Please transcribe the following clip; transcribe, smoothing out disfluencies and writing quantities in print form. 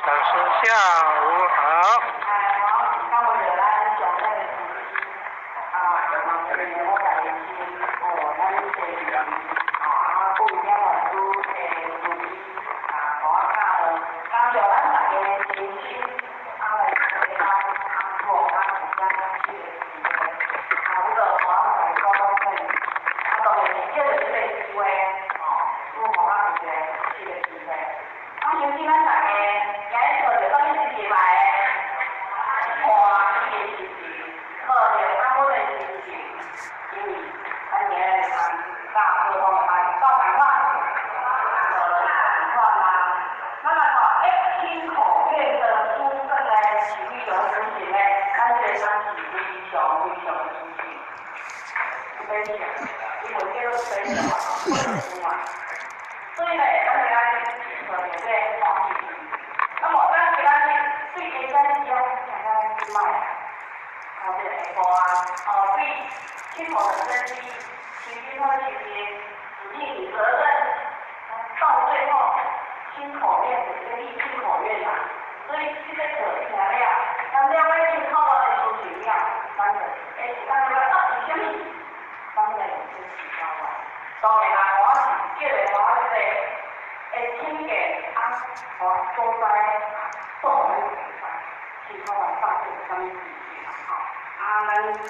老師下午好。哎，好，感謝咱上禮的啊，我家己哦，咱這啊，顧家老師的助理啊，我教，感謝咱大家的真心，啊來陪伴，啊，我啊，大家這個機會，啊，我就我來講講聲，啊，當然是借著這個機會，哦，我予我一個這個機會，啊，相信咱大家今日做著啥物事情來？歡喜的心情，好著安穩的心情，因為咱今日參教普通班夠仝款，無仝款啦。咱來看，欸，親口願的部分呢，是非常真實呢，咱這個咱是非常非常真實。分享，因為叫做分享嘛，所以呢，咱今日做著這個歡喜。那麼咱今日對下咱只聽咱去買啊，哦，這個下晡啊，哦，對親口的真理，親親他的信心，使命與責任，到最後親口願的這個立親口願呐，所以這個課聽了，咱了解親口的事情了，咱就會是咱了解啊，為啥物？咱來用這思考啊。當然啦，我是叫的我這個會聽見啊，我所在啊，做咱會使，親口來發生啥物事情吼，啊，咱。